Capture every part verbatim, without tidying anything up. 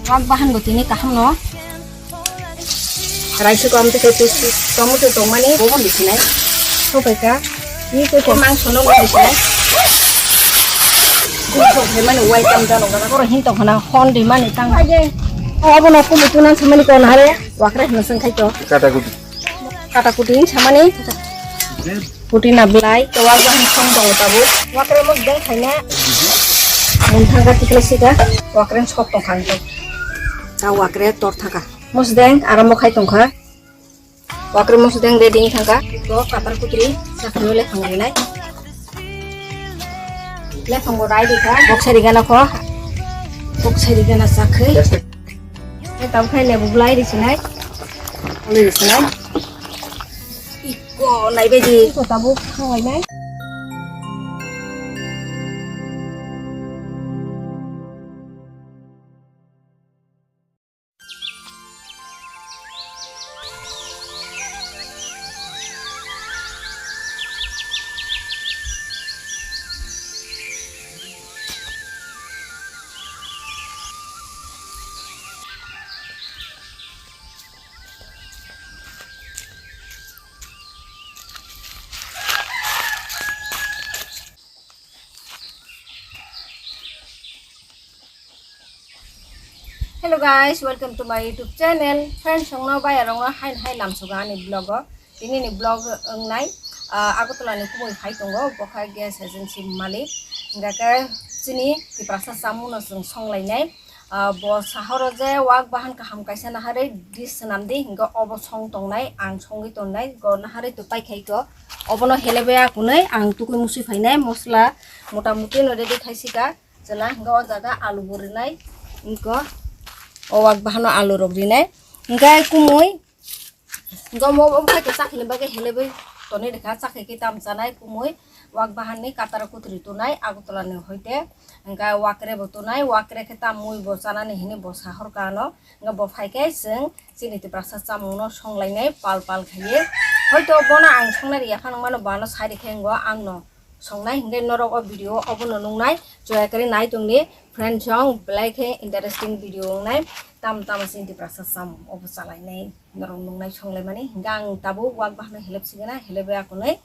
Wak bahan bo tini kaham no. Raisa ko amte ke tu tomato tongmani bo bo lisinai. Sopai ka. Ni ko ko mangso no lisinai. Ko ko he mani wai kam jalo gana. Oro hin tong khana hon di mani tang. Abo no ko mutu nan samani ko na hare. Wakre hino sengkhai to. Kata gudu. Kata kutin samani. Kutina belai, to wak bahan song tongo tabuk. Wakre mosdeng khaina. Mungthang ka tikle sika. Wakre sok tong khang to. Ta wakre tor thaka. Mosdeng aramo khai tongkha. Wakre mosdeng ready thangka. To katar kutri sakri le khang rinai. Le khang bo rai dikha. Bok sari gana kho. Bok sari gana sakri. Tam khai lebu belai risinai. Uli risinai. Iko naibaidi. Iko tabuk khangainai. Hello guys, welcome to my YouTube channel. Friends, songno bai arongno hai hai lamsuga ani vlog o. Tini ni vlog wngnai, ah, Agartala ni kumui phai tongo, bokha gas agency malik. Hingkha khe chini Tiprasa chamung no chwng songlainai. Ah, bo sahoro je wak bahan kaham kaisa naharwi dish swnam di, hingkhe obo song tongnai, ang songwi tongnai, go naharwi to paikhaiko. Obono helebya kunui ang tukui musui phainai, mosla mota muti no ready khaisika. Chwla hingkhe o jaga alu bo rinai, hingkhe o wak bahano alu rok rinai. Hingkhe kumui, hingkhe omo, omo khai to chakhini bagwi helebwi tonwi rwkha, chakhai khe tam chanai kumui, wak bahanni kataro kutri tonai, Agartala ni hoite, hingkhe wakre bo tonai, wakre khe tam mui bo chanani hini bo sahor kano, hingkhe bo phaikhe chwng chini Tiprasa chamungno songlainai pal pal khaiwi. Hoito bono ang songnai rwya phano mano, bono sai rwkhe hwngo angno songnai, hingkhe norok o video obono nungnai, choya kari nai tongdi friends song, belai khe interesting video wngnai, tam tamo chini Tiprasa chamung obo chalainai norok nungnai songlaimani, hingkhe ang tabuk wak bahano helep sigana, helep ya kunui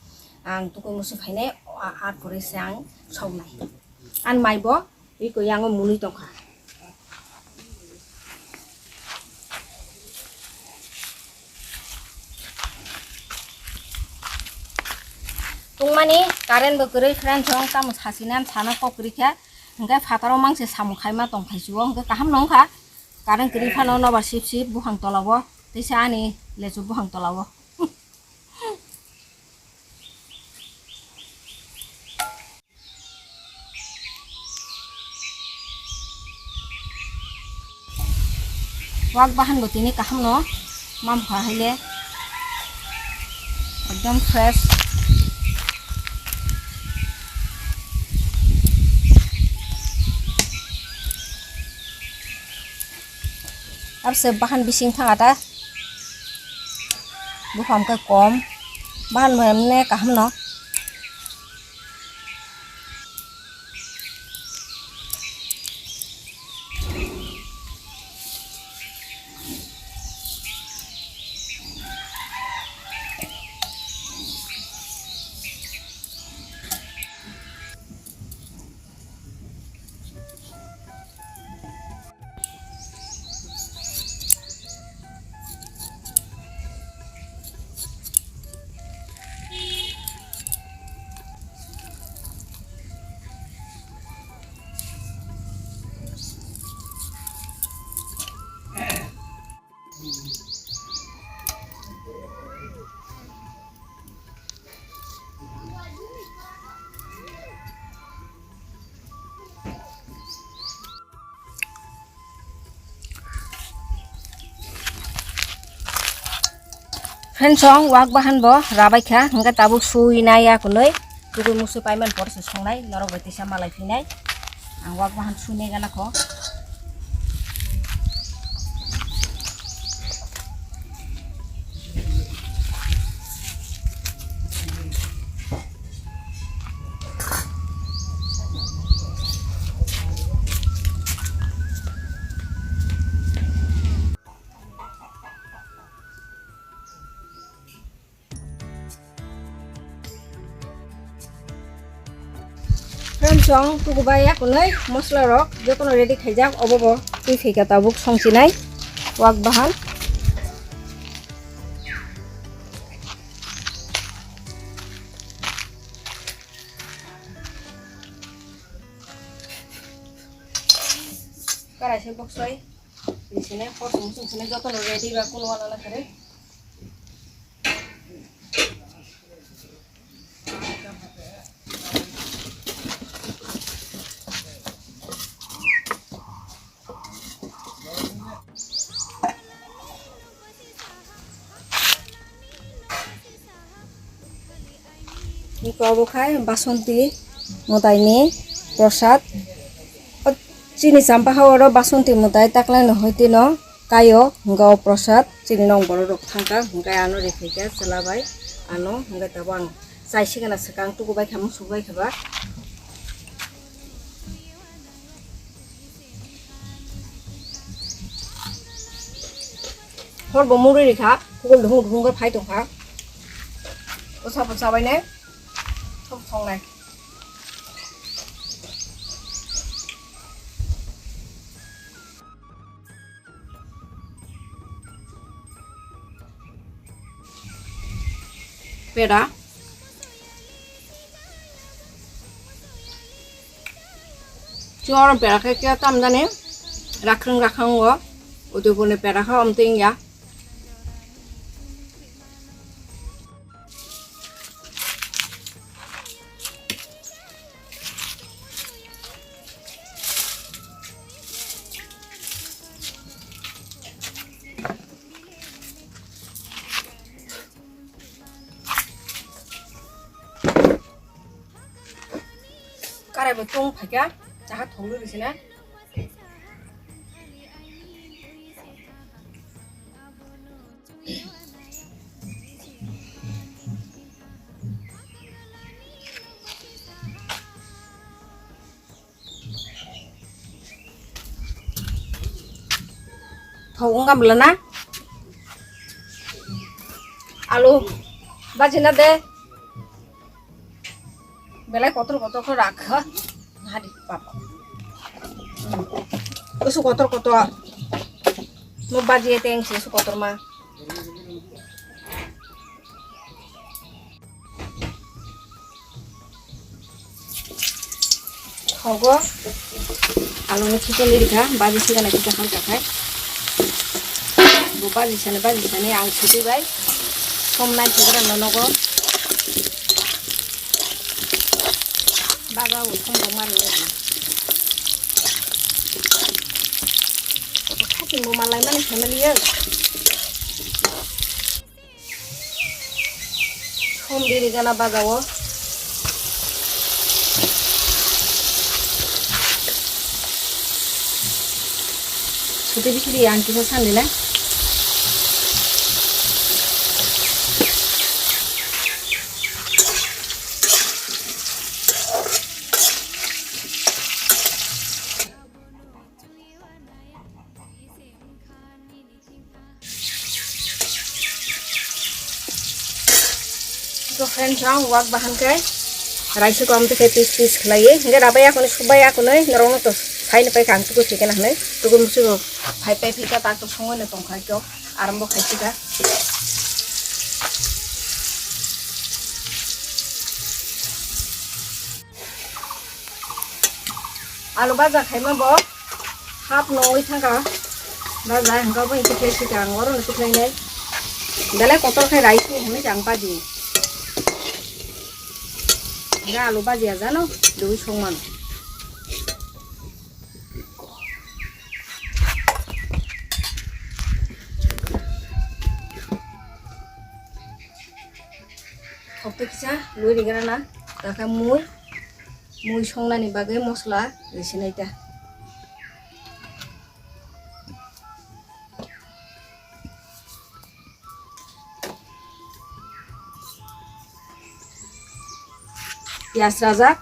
ang tukui musi phainai, a-, ar pore se ang songnai. An mai bo iko yango munui tongkha. Tungmani current bo kwrwi, friends song tamo sasina sana kok kwrwi kha, hingkhe phataro mangse samung khaima tong khaisio, hingkhe kaham nong kha, current kwrwi phano nobar sip sip buphang tolao, teisa ani lechu buphang tolao. Wak bahan bo tini kaham no mamkha haile ekdom fresh. Ar se bahan bising thang ada. Buphang khe kom. Bahan bo emne kaham no. Friends song, wak bahan bo rabai kha, hingkhe tabuk sui nai ya kunui, tubui musi paiman por se songnai, norok bai teisa malai phinai. Ang wak bahan sui nai gana kho. Chwng tukubai yakunwi mosola rok jotono ready khaijak, obo bo twi phaikha tabuk songchinai wak bahan. Karai se boksoi. Sini hor sung sung sini joto no ready ba kulo wala na kare. Iko obo khai Basonti mwtaini prosad. O chini champa ha oro Basonti mwtai taklai no hoi tino kaio, hwnkhe o prosad chini nong borok rok thangkha, hwnkhe ano rikhaikhe chwla bai ano, hwnkhe tabuk ang chai sigana swkang tukubai kha, musubai kha ba. Hor bo murui rikha, hukul duhung duhung khe phai tongkha. Bwsa bwsa bai nai thok thongnai. Pera. Chwng oro pera khe khe tam jani rakhwng rakhwng o Udaipurni pera khe omtwi wngya. Karai bo chwng phaikha, chakha thogwi rwsina. Thok wngkha bwla na? Alu bajina de. Belai kotor kotor khe rakha. Hadi papa. Usu kotor kotor. Mo baji ete yang si usu kotor ma. Thogo. Aluni khichari rikha, baji sigana kisa halka khai. Bo baji sani, baji sani ang sudi bai. Som nai thogo rano nogo. Baga o som rok mari. Khating bo malai mani family yo. Som biri gana baga o. Suti bisiri ang kisa sandi na. To friends, ang wak bahan kai raisa ko amte kai piece piece khlaiwi, hingke rabai akonwi subai akonwi norokno to saino pai kang tuku sikena hinwi tuku musugo phai pai phika tak to songwi no tongkha kyo arambo khai sika. Alu baja khaima bo hap nongwi thangkha. Baja hingka bo hingke khlai sika ang oro no tikhlai nai. Belai kotor khai rai se hinwi ang baji. Hingke alu baji ajano dui song mano. Thokto kisa lui rigrana, takha mui, mui songnani bagwi mosla risinai ta. Piyaj rajak.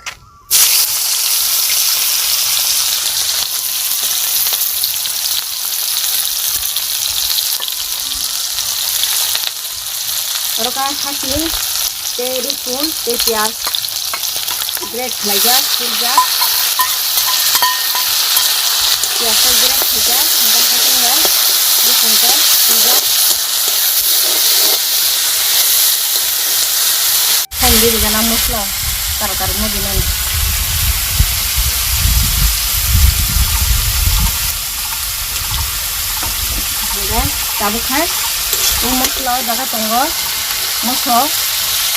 Oro kha khasni tei rukun tei piyaj. Grate khlaijak, huljak. Piyaj khe grate khaijak, hwnkhe haikhe bai bwskango huljak. Thango rijana mosla, taro taro no dinani. Hingke tabuk hai o mosla o jaga tongo, moso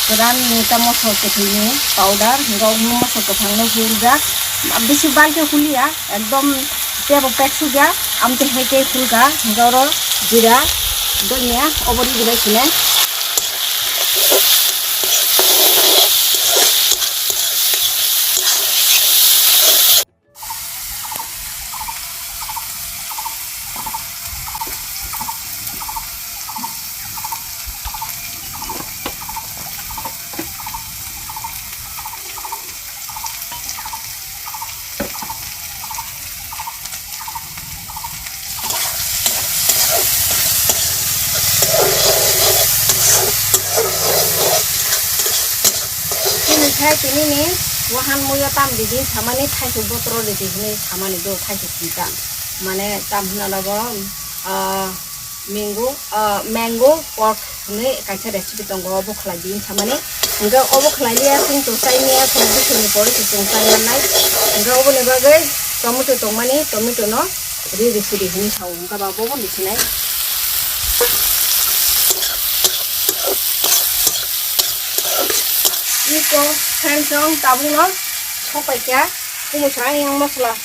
kwran ni ta moso kwthwi ni powder, hingke o moso kwthang no huljak, bisi bal khe huliya, ekdom tebo pek sukya, amtwi hai khe hulka, hingke oro jira, donya, obo ri bai sinai. Chini khai tini ni wahan muiyo tam ridi samani thaisuk botoro ridi hinui samani do thaisuk ni tam. Mane tam hwnna nogo, ah, mango, ah, mango pork hinui kaisa recipe tongo, obo khlai di hinui samani. Hingke obo khlai liya chwng to chai niya, to bwswk ni pore se chwng chai mannai. Hingke oboni bagwi tomato tongmani, tomato no ri ri sidi hinui sao, hingke ba bobo ni sinai. Iko friends, ang tabuk no sopai kha, kumu sa yang masala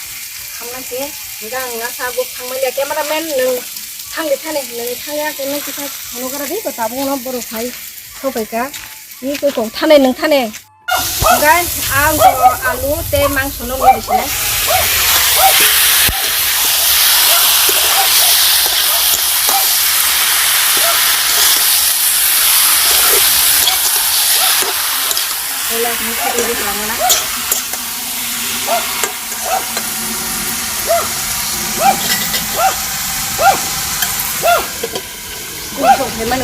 hamna se, hingke ang na sa guk thang manya, cameraman nwng thang di thani, nwng thang ya, khe nwng kisa phone kara di, ko tabuk no borok hai sopai kha, iko kok thani nwng thani. Guys, ang to alu tei mangso no lori sinai. Wala, mukha tei bwskango na.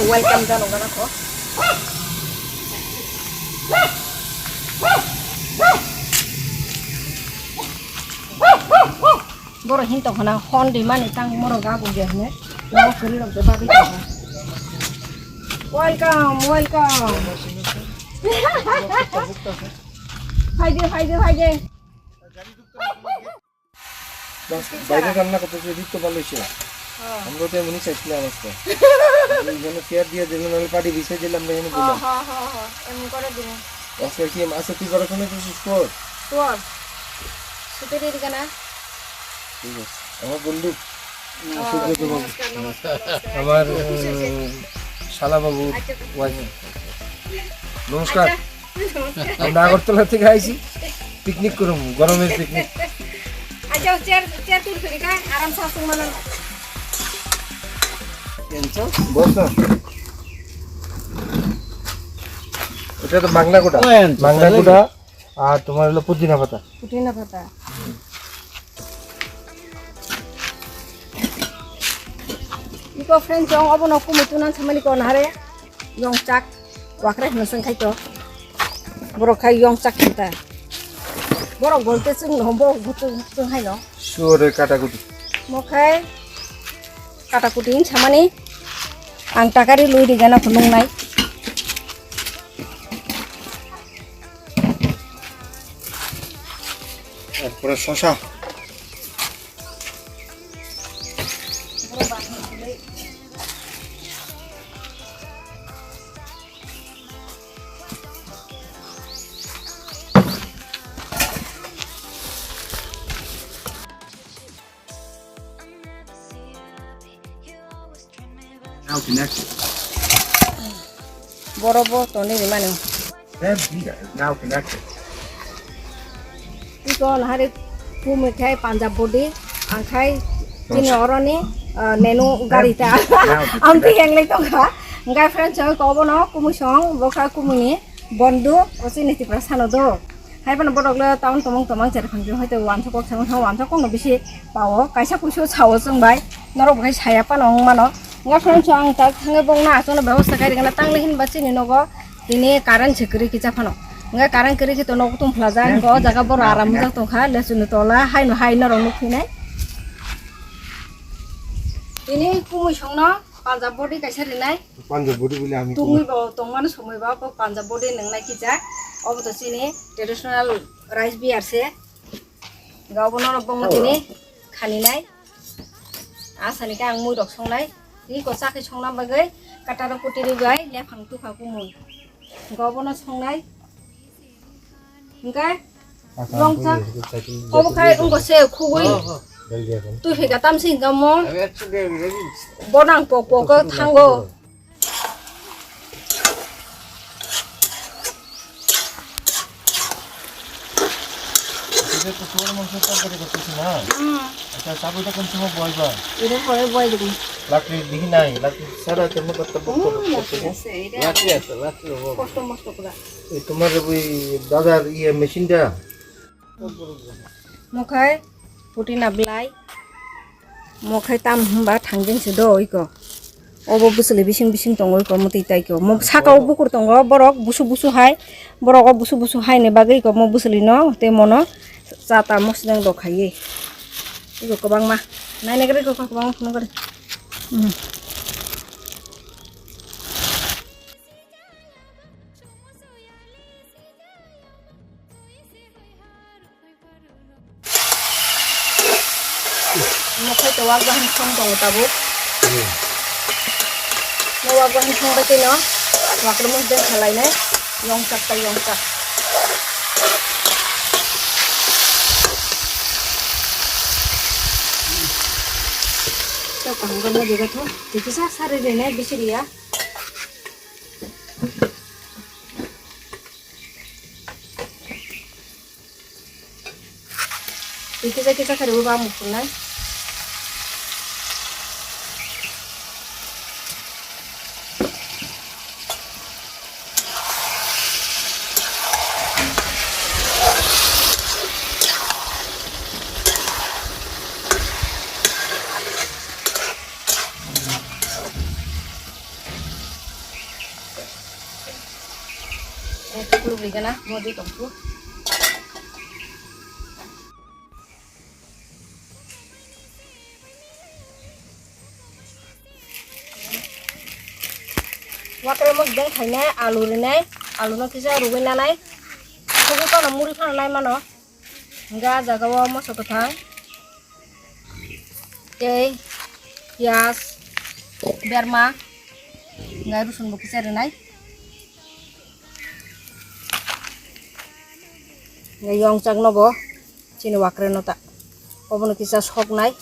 Welcome jano gana ko. Boro hinto khana hon di mani tang moro gabu ge hne. Nao kuri rok de babi tong. Welcome, welcome. Hai de, hai de, hai de. Bas, বাইরে রান্না করতেছে, এদিক তো ভালো হয়েছে। হ্যাঁ। আমরা তো এমনই চাইছিলাম আজকে। এই জন্য চেয়ার দিয়ে দিলে, নাহলে পার্টি বিছাই দিলে আমরা এখানে হ্যাঁ, বললাম। হ্যাঁ, হ্যাঁ, হ্যাঁ, এমন করে দিন। আজকে কি, আচ্ছা, তুই বড় কোনো কিছু কর। কর। সুতো দিয়ে দিকে না? ঠিক আছে। আমার বন্ধু, হুম, সুব্রত বাবু। নমস্কার, নমস্কার, নমস্কার। আমার, উম, শালা বাবুর আচ্ছা। ওয়াইফ। নমস্কার। আচ্ছা। আমরা আগরতলা থেকে আইছি, পিকনিক করব, গরমের পিকনিক। আচ্ছা, চেয়ার, চেয়ার তুল ফেলি, কা? আরাম সে আসুন, মানে। বস না। এটা তো বাংলা কোটা। ওই আনছো, বাংলা তাহলে কোটা। আর তোমার হলো পুদিনা পাতা। পুদিনা পাতা। Iko friend chong obo no kumui tunan samani ko nahare. Yong chak. Wakre hino seng khai to. Borok khai yong chak khinta. Borok bolte chwng no, borok bo chwng, chwng hai no. Sure kata kuti. Mo khai kata kuti hin samani. Ang takari lui di gana phunung nai. এরপরে শশা। Now connected. Boro bo toni rimani. That Vita is now connected. Iko nahari kumi khai Punjab body, ang khai chini oroni, ah, nenu gari ta. Now, now, Ang ti yang lai tongkha. Ang khai friend chong ko bono kumi song, bo khai kumi ni bondu, o chini Tipra sano do. Hai phano borok le town tomong tomong cherphang je hoite wansuk kok samung tha wansuk kok no bisi pao kaisa kuisu sao chwng bai norok bo khai saya phano wng mano. Nga phano chwng ang tak thangwi bong na achuk no bebosta khai rwgena tang le hinba chini nogo tini current se kwrwi kisa phano. Hwnkhe karang kwrwi khe to nogo tongphlajak, hwnkhe o jaga borok aram wngkha tongkha, lesu ni tola haino hai norok nukphinai. Tini kumui songno panjab bodi kaisa rinai. Panjab bodi bole ami tungwi bo tongmani somoi bo, bo panjab bodi nwngnai kisa. Obo to chini traditional rice beer se. Ga obo norok bongno tini khaninai. Asani khe ang mui rok songnai. Tini ko chakhe songna bagwi kataro kutiri bai lephang tukha kumui. Ga obono songnai. Hwnkhe rongchak. Obo khai wngkha se khugui. Twi phika tamsi hwnkha mo. Bonang pok pok thango. Ito ko suwar mangso tangkari ko tusi na. Hmm. Acha, sabu ta kon sama boy ba. Ito pore boy dum. Lakri dihi nai, lakri sara te mo katta bok bok bok bok. Lakri asa, lakri bok. Kosto mosto pura. Eh, tomar oi dadar iye machine da. Mokhai putina belai. Mokhai tam hwnba thangjeng se do oiko. Obo bwswlwi bising bising tongo oiko mwtwi taiko. Mo saka o bukur tongo borok busu busu hai. Borok o busu busu haini bagwi oiko mo bwswlwi no tei mono chata mosneng rok khaiwi. Oiko kwbangma. Naina gari oiko kwbangma phunukgari. Hmm. Mokhai to wak bahai song tongo tabuk. Mo wak bahai song bai tino. Wak rwmwk de khalai nai. Yongchak ta yongchak. To kaham khe mo jaga tho. Tiki sa sari de nai bisiriya. Twi kisa kisa khe rwui bo ang muchungnai. Eh, tukluk rigana, modi tongkhu. Wakre mosdeng khainai, alu rinai, alu no kisa rugwi nanai. Sugwi phano muri phano nai mano. Hingke ah jaga o moso kwthang. Tei piyaj, berma, hwnkhai rosun bo kisa rwnai. Hwnkhai yongchak no bo chini wakre no ta, obono kisa soknai.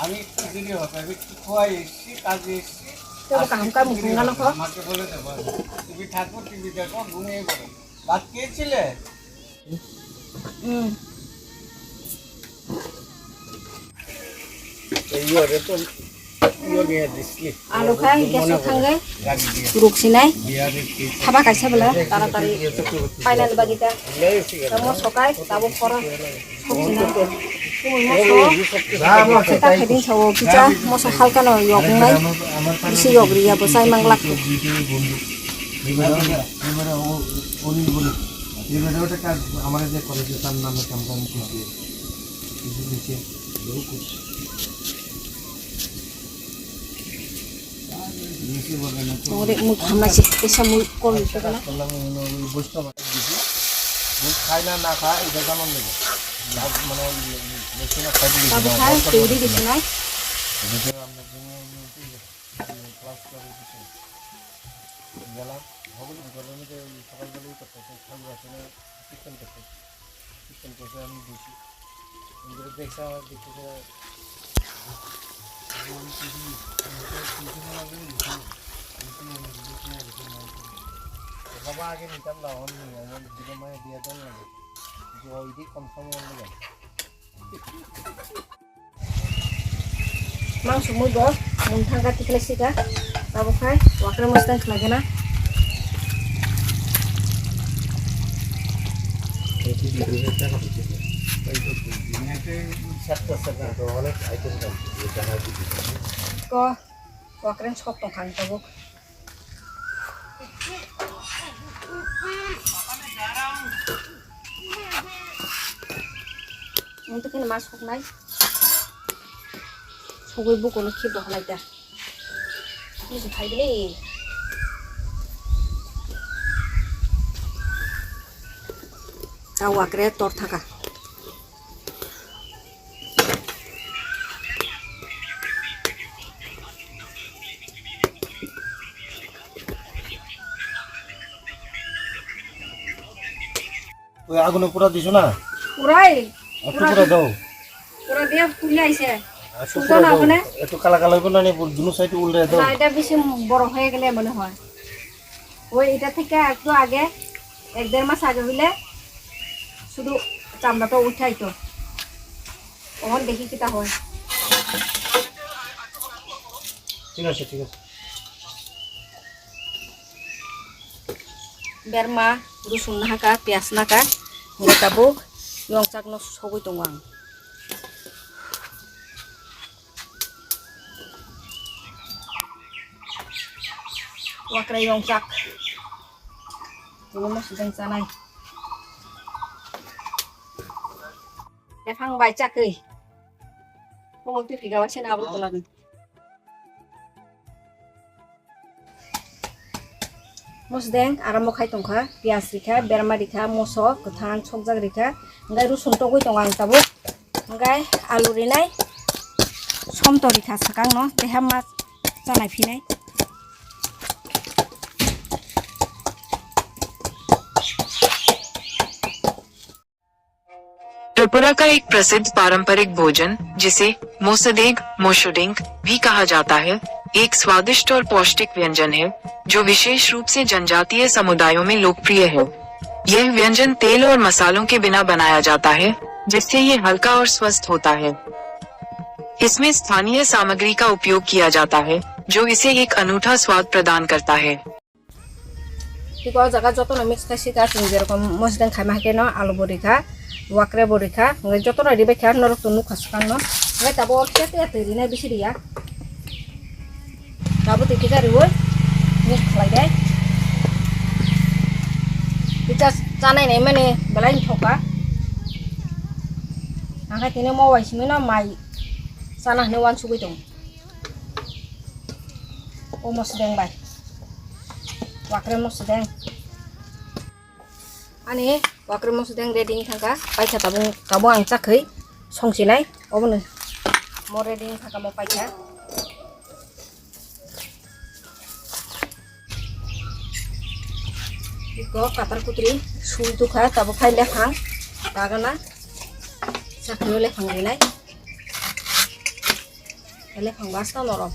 আমি একটু দেরি হবে, আমি একটু খোয়াই এসছি, কাজে এসছি। তো আসছি, কাম কাম তুমি ঘুম গেল বেরোবে। তো? মাকে বলে দেবো আমি। তুমি থাকো, টিভি দেখো, ঘুমিয়ে পড়ো। ভাত খেয়েছিলে? হুম। এই ইয়ে রে তো Alo khai hingke sok thangwi ruksinai. Thaba kaisa bela taratari painani bagwi ta. Tamo sokai tabuk khoro soksinai. Kumui moso. Seta khaidin sao kisa moso halkano yoknai. Bisi yokriya bwsai manglak. এবারে ও-, অনিল বলে, এবারে ওটা কাজ, আমার যে কলেজে তার নামে কোম্পানি থেকে এসেছে, Ore mui khamnai se, tesa mui kol ni tokona. Bus khai na na kha, ida jaman nebo. Mane, bus na khai di. Babu khai, tei di di sinai. Gela, hobuli gela ni ke sokalbeli kotto, khabu asene, kitchen kotto. Kitchen kotto ami bisi. Indre deksa, deksa. Baba age nitam la, on ni, on ni, baba maya dia don la. Jo, idi confirm on ni. Mangso mui bo mung thangka tikhlai sika. Abo khai wakre mostan khlai gana. Ko, wakreng sok tong kha ang tabuk. Ang to khe ma soknai. Sogwi bukuno khibra khlai ta. Nisi phaibini. Ta wakre tor thaka. Oi, aguno pura diso na? Purai. Ato pura pura di-, dao. Pura dia punya ise. Ato suka pura na dao. Apne? Eto kala kala ko na ni, dunu side ulre dao. Na, eta bisi boro hoye gele mone hoy. Oi, eta theke ektu age, ek der mas age hoile, sudu chamra to uthai to. Ohon dekhi kita hoy. Thik ase, thik ase. Berma, rusun nahaka, piyaj nahaka, hingke tabuk yongchak no sogwi tongo ang. Wakrai yongchak. Tini mo sujang chanai. Ephang bai chakwi. Mo twi piga wa sena abo tolani. Mosdeng aramo khai tongkha, piyaj rikha, berma rikha, moso kwthang sokjak rikha, hingke rusun togwi tongo ang tabuk, hingke alu rinai, somto rikha swkangno, teha ma chanai phinai. Tripura का एक प्रसिद्ध पारंपरिक भोजन, जिसे मोसदेग, मोशुडिंग भी कहा जाता है, एक स्वादिष्ट और पौष्टिक व्यंजन है, जो विशेष रूप से जनजातीय समुदायों में लोकप्रिय है। यह व्यंजन तेल और मसालों के बिना बनाया जाता है, जिससे ये हल्का और स्वस्थ होता है। इसमें स्थानीय सामग्री का उपयोग किया जाता है, जो इसे एक अनूठा स्वाद प्रदान करता है। Tei o jaga jotono mix khai sika, chwng jerokom mosdeng khaima hai khe no alu bo rikha, wakre bo rikha, hwnkhai jotono ribai kha, norok to nukha swkang no. Hwnkhai tabuk o khe tei twi rinai bisi riya. Tabuk twi kisa riui mix khlai dai. Kisa chanai nai mani belai thok kha. Ang khe tini mo bai simi no mai chana hinwi uansugui tongo. O mosdeng bai. Wakre mosdeng. Ani wakre mosdeng ready wngkha kha. Paikha tabuk, tabuk ang chakhwi songsinai. Obono mo ready wngkha kha mo paikha. Iko katar kutri sui tukha, tabuk khai lephang. Bagana. Chakhwi lephang rinai. Lephang basta norok.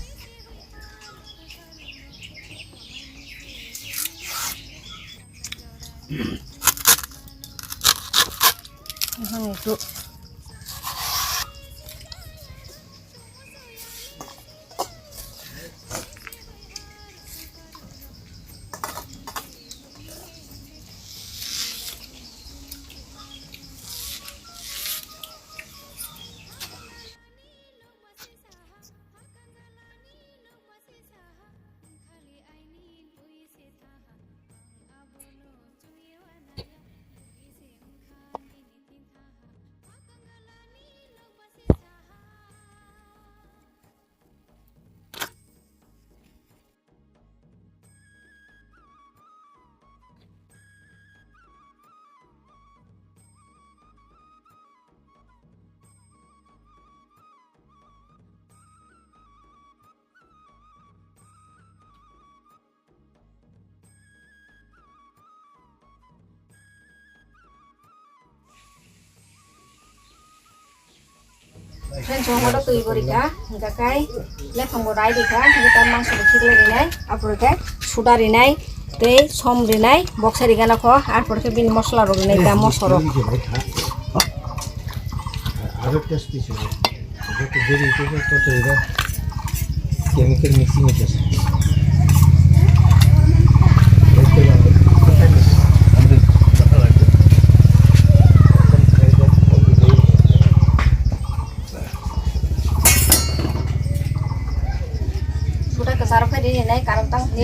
Lephang itu. Friends, omo twi bo rikha, hingkha khe lephang bo rai rikha, hingkha khe mangso bo khiklai rinai, apor khe suda rinai, tei som rinai, boksa rigana kho, apor khe bini mosla rok rinai, ta moso rok. Chemical mixing hwnkhe se.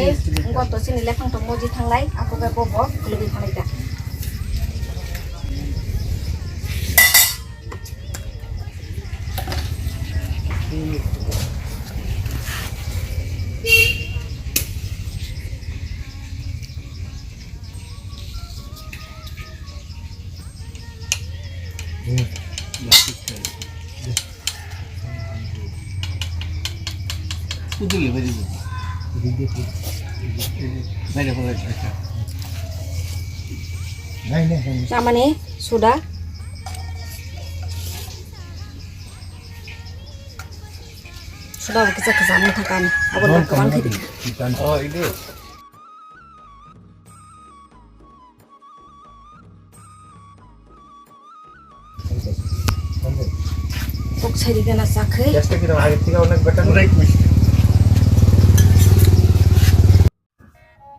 Wngkha to chini lekhang tongmo ji thanglai, ako khe bo bo khulugwi thanglai da. Chamani suda. Suda bo kisa kisa mung thakani. Abo no kabang khe di. Oh, ini. Kok sari gana sakhai.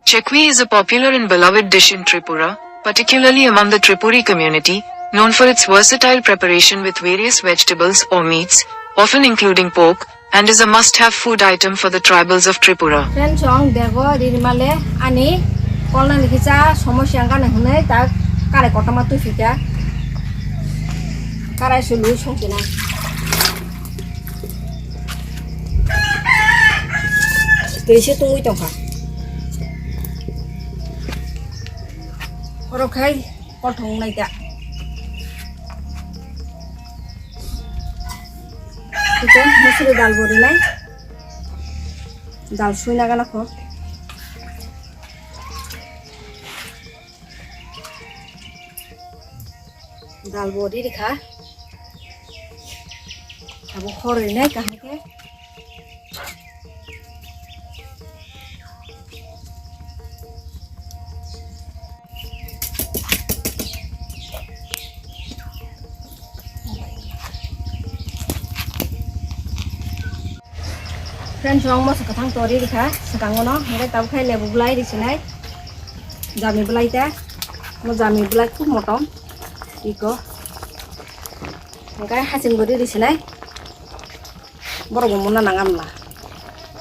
Chekwi is a popular and beloved dish in Tripura, particularly among the Tripuri community, known for its versatile preparation with various vegetables or meats, often including pork, and is a must-have food item for the tribals of Tripura. Friends, ang dego rinimale ani kolna likisa somosya gana hwnwi ta karai kotorma twi phika. Karai sulu songkina. Twi se tungwi tongkha. Oro khai kolthong nai ta. Ito, musuri dal bo rinai. Dal sui na gana kho. Dal bo ri rikha. Abo hor rinai kaham khe. Friends, ang moso kwthang tori rikha, swkango no, hingke tabuk khai lebu bwlai risinai, jami bwlai ta, mo jami bwlai khub motom, iko, hingke haching bwrwi risinai. Borok bo mona nang amla.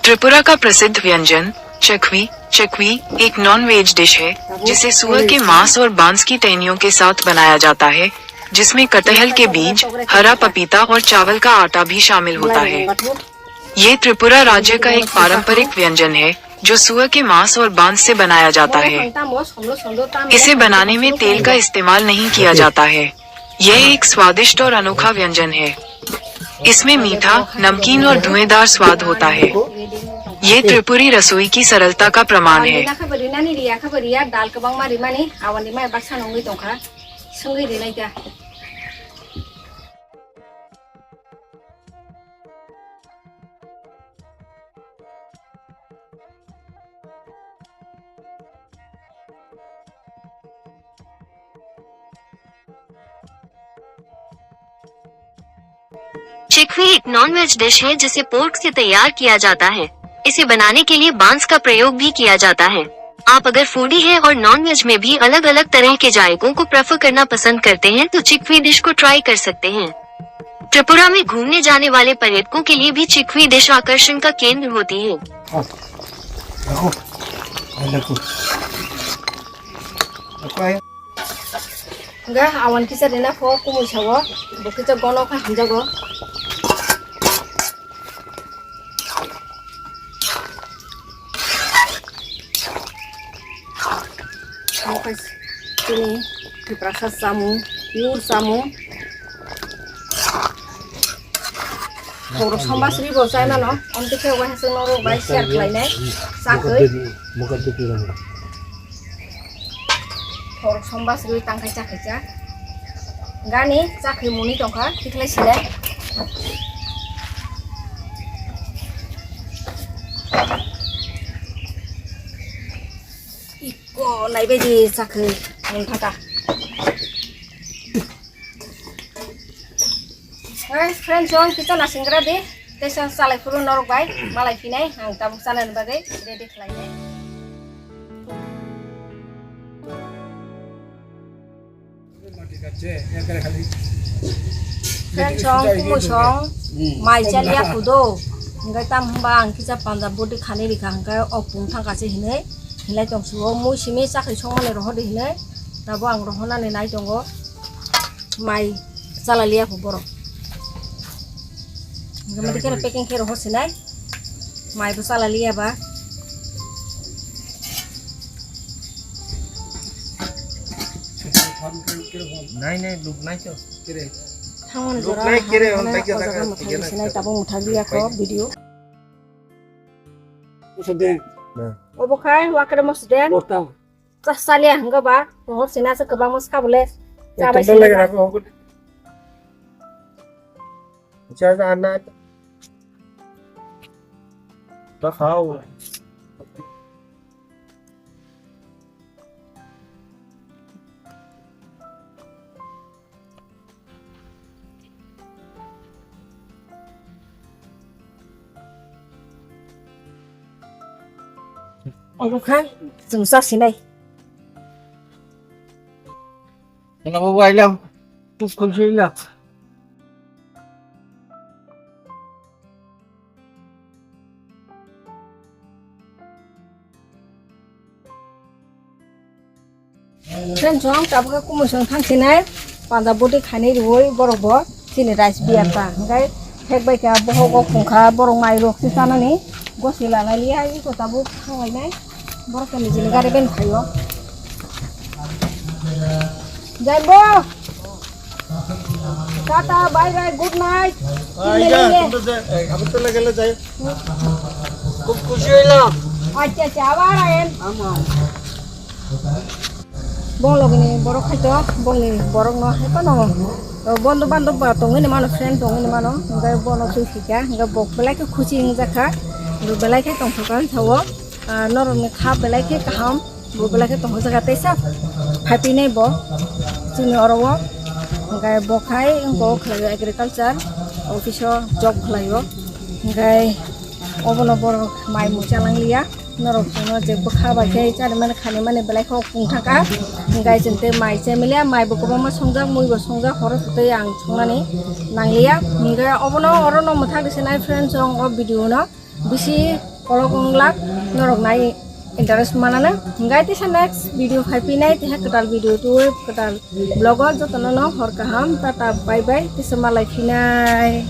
Tripura का प्रसिद्ध व्यंजन चखवी, चखवी एक non veg dish है, जिसे सुअर के मांस और बांस की टहनियों के साथ बनाया जाता है, जिसमें कटहल के बीज, हरा पपीता और चावल का आटा भी शामिल होता है। ये त्रिपुरा राज्य का एक पारंपरिक व्यंजन है, जो सुअर के मांस और बांस से बनाया जाता है। इसे बनाने में तेल का इस्तेमाल नहीं किया जाता है। यह एक स्वादिष्ट और अनोखा व्यंजन है। इसमें मीठा, नमकीन और धुएंधार स्वाद होता है। ये त्रिपुरी रसोई की सरलता का प्रमाण है। Rinani riya khe bo riya, dal kwbangma rimani, aboni mai baksa nungwi tongkha, swngwi rinai kha. चिक्वी एक नॉनवेज डिश है जिसे पोर्क से तैयार किया जाता है। इसे बनाने के लिए बांस का प्रयोग भी किया जाता है। आप अगर फूडी हैं और नॉनवेज में भी अलग-अलग तरह के जायकों को प्रेफर करना पसंद करते हैं तो चिक्वी डिश को ट्राई कर सकते हैं। त्रिपुरा में घूमने जाने वाले पर्यटकों के लिए भी चिक्वी डिश आकर्षण का केंद्र होती है। Ako. Ay, naku. Ako ay. Ga awan kisa rina kho kumui sawo. Bo kisa gono kha hamjago. Oke, sini Tiprasa samung, pure samung. Khorok somba sri bo chai mano, amtwi khe wahaswk norok bai share khlainai, chakwi. Khorok somba sri tangkai chakhaisa. Gani chakwi muni tongkha, tikhlai sile. Iko naibaidi chakwi mungthaka. Friends, chwng kisa nasingra di, tei chwng chalai phuru norok bai malai phinai, ang tabuk chanani bagwi ready khlainai. Friends, chwng kumui song mai chalia kudo. Hingke tam hwnba ang kisa Punjab boti khani rikha, hingke o pung thangka se hinui hinlai tong sugo, mui simi chakri songmani rohor di hinui, tabo ang rohornani nai tongo, mai chala liya kho borok. Hingke madi khe packing khe rohor sinai, mai bo chala liya ba. Nai, nai, luk nai khe. Thangmani jora nai kere, hwnba khe o jaga jaga mwthang tigena sinai, tabo mwthang liya kho video. Mosdeng. Obo khai wakre mosdeng. Borta. Chas chaliya hwnga ba, rohor sina se kwbangma sa bole. Chabai sina lagi ba. Rago. Cha cha ana. Ba khao. Obo kha chwng cha sinai. Hello, babu, ailam. Tuk kul sila. Friends, ang tabuk khe kumui song thang sinai, panda boti khainai riui borok bo chini rice beer ta, hingkai thek bai kha bohok o khung kha, borok mai rok se chanani gosi lanai liya, iko tabuk thang lainai, borok khe nijini gari ben phaio. Jai bo. Tata, bye bye, good night. Aida, Chini lenge. Tumto jai, eh, abot to lagele jai. Khub khushi hoilam. Acha, acha, abar ayen. Ama. Bong logini borok hai to, bongni borok no hai to no. Bondo bando ba tongwi ni mano, friend tongwi ni mano. Hingke bono twi sika, hingke bok belai khe khuchi wngjakha. Belai khe tongthokha sao. Ah, norokni kha belai khe kaham, bo belai khe tongo jaga teisa phaipinai bo chini oro o, hingke bo khai wngkok khlaio agriculture office o job khlaio, hingke obono borok mai mui chalang liya, norok chwngno je bwkha bai khe chari mani khani mani belai khe pung thangkha, hingke chwng tei mai chemiliya, mai bo kwbangma songjak, mui bo songjak, horo tei ang songnani nangliya, hingke obono oro no mwthang rwsinai friends rok o video no. Bisi kolok wnglak norok nai interest manana. Hingkai tisa next video phai pinai, tisa kwtal video twi kwtal vlog o jotono no hor kaham, tata, bye bye, tisa malai phinai.